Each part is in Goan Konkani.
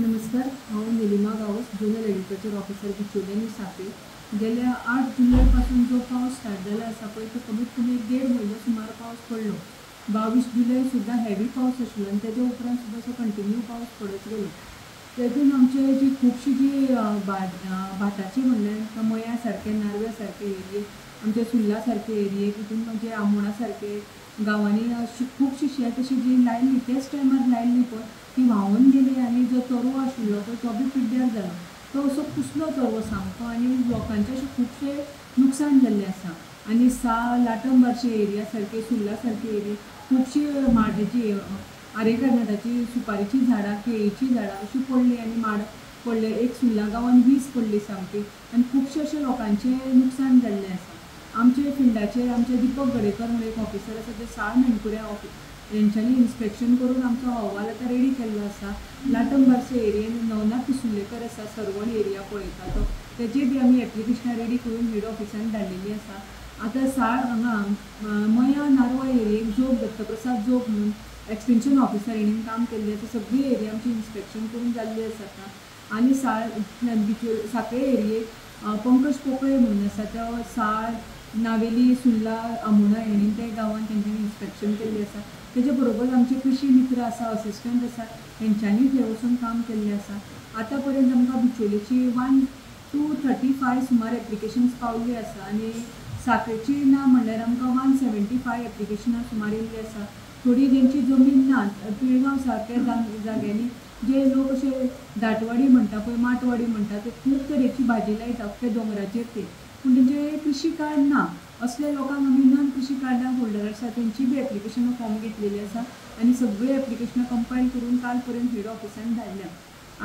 नमस्कार, हांव Nilima Gawas, zonal agriculture officer Bicholim आनी साखळी. गेल्या 8 जुलय पासून जो पावस स्टार्ट जाला आसा पळय तो कमीत कमी 1.5 म्हयनो सुमार पावस पडलो. 22 जुलय सुद्दां हेवी पावस आशिल्लो आनी तेज्या उपरांत सुद्दां असो कंटिन्यू पावस पडत गेलो. तेतून आमचे जी खुबशी जी भाटाची म्हणल्यार मया सारके, नार्व्या सारके एरिये, आमच्या सुर्ला सारके एरिये, तितून म्हणजे आमोणा सारके गांवांनी अशी खुबशी शेत अशी जी लायल्ली त्याच टायमार लायल्ली पळय ती व्हांवून गेली आनी जो तरवो आशिल्लो पळय तो बी पिड्ड्यार जालो. तो असो कुसलो तरवो सामको आनी लोकांचें अशें खुबशें नुकसाण जाल्लें आसा. आनी लाटम बार्शे एरिया सारके, सुर्ला सारके एरिया खुबशी माडाची, आरे कर्नाटाची सुपारीचीं झाडां, केळीचीं झाडां अशीं पडलीं आनी माड पडले. एक सुर्ला गांवान वीज पडली सामकी आनी खुबशें अशें लोकांचें नुकसाण जाल्लें आसा. आमचे फिल्डाचेर आमचे दीपक गडेकर म्हणून एक ऑफिसर आसा, जे साळ मेणकुऱ्या हेंच्यांनी इन्स्पेक्शन करून आमचो अहवाल आतां रेडी केल्लो आसा. लाटम बार्से एरियेन नवनाथ पिसुर्लेकर आसा, सर्वण एरिया पळयता तो, तेजी बी आमी एप्लिकेशनां रेडी करून हेड ऑफिसान धाडलेली आसा. आतां साळ हांगा मया नार्वा एरियेक जोग, दत्तप्रसाद जोग म्हणून एक्सटेंशन ऑफिसर हेणीन काम केल्लें आसा. सगळी एरिया आमची इन्स्पेक्शन करून जाल्ली आसा आतां. आनी साळ साखळे एरियेक पंकज पोकळे म्हणून आसा, तो साळ, नावेली, सुर्ला, आमोणा हेणीन त्या गांवान तेंच्यांनी इन्स्पेक्शन केल्लें आसा. तेजे बरोबर आमचे कृशी मित्र आसा, असिस्टंट आसा, हेंच्यांनी थंय वचून काम केल्लें आसा. आतां पर्यंत आमकां बिचोलेची 1 to 35 सुमार एप्लिकेशन्स पावल्ली आसा आनी साखळेची ना म्हणल्यार आमकां 175 एप्लिकेशनां सुमार येयल्ली आसा. थोडी जेंची जमीन ना, पिळगांव सारक्या जाग्यांनी जे लोक अशे दाटवाडी म्हणटा पळय, माटवाडी म्हणटा, ते खूब तरेची भाजी लायता अख्ख्या दोंगराचेर ते, पूण तेंचे कृशी कार्ड ना. असल्या लोकांक आमी नॉन कृशी कार्डां होल्डर आसा तेंची बी एप्लिकेशनां फॉर्म घेतलेली आसा आनी सगळीं एप्लिकेशनां कंपायल करून काल पर्यंत हेड ऑफिसान धाडल्या.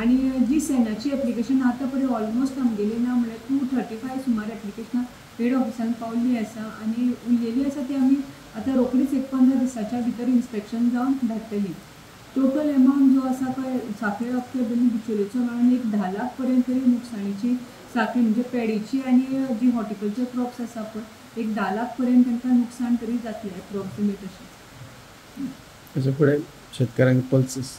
आनी जी सेनाची एप्लिकेशन आतां पर्यंत ऑलमोस्ट आमगेली ना म्हणल्यार 235 सुमार एप्लिकेशनां हेड ऑफिसान पावल्ली आसा आनी उरलेली आसा ती आमी आतां रोखडीच एक 15 दिसाच्या भितर इन्स्पेक्शन जावन धाडटली. टोटल एमावंट जो आसा पळय साखळे अख्खे बिचोलेचो मेळून एक 10 लाख पर्यंत तरी नुकसाणीची साखळी म्हणजे पेडीची आनी जी हॉर्टिकल्चर क्रॉप्स आसा पळय एक 10 लाख पर्यंत तांकां नुकसान तरी जातलें एप्रोक्सिमेट अशें. हेच्या फुडें शेतकाऱ्यांक पल्सीस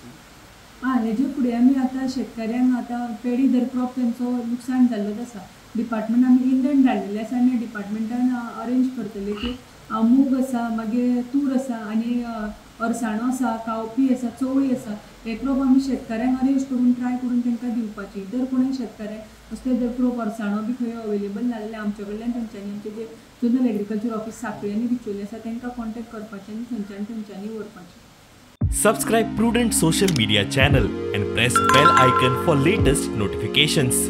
आं, हेजे फुडें आमी आतां शेतकाऱ्यांक आतां पेडी जर क्रॉप तेंचो लुकसाण जाल्लोच आसा, डिपार्टमेंट आमी इंधन धाडलेलें आसा आनी डिपार्टमेंटान अरेंज करतले की मूग आसा, मागीर तूर आसा आनी अरसाणो आसा, कावपी आसा, चवळी आसा, हे क्रॉप आमी शेतकाऱ्यांक अरेंज करून ट्राय करून तांकां दिवपाची. जर कोणूय शेतकाऱ्यांक असले जर क्रॉप अरसाणो बी खंय अवेलेबल ना जाल्यार आमचे कडल्यान तेंच्यांनी आमचे जे झोनल एग्रीकल्चर ऑफिस साखळी आनी बिचोली आसा तांकां कॉन्टेक्ट करपाचें आनी थंयच्यान तेंच्यांनी व्हरपाचें. Subscribe Prudent Social Media channel and press bell icon for latest notifications.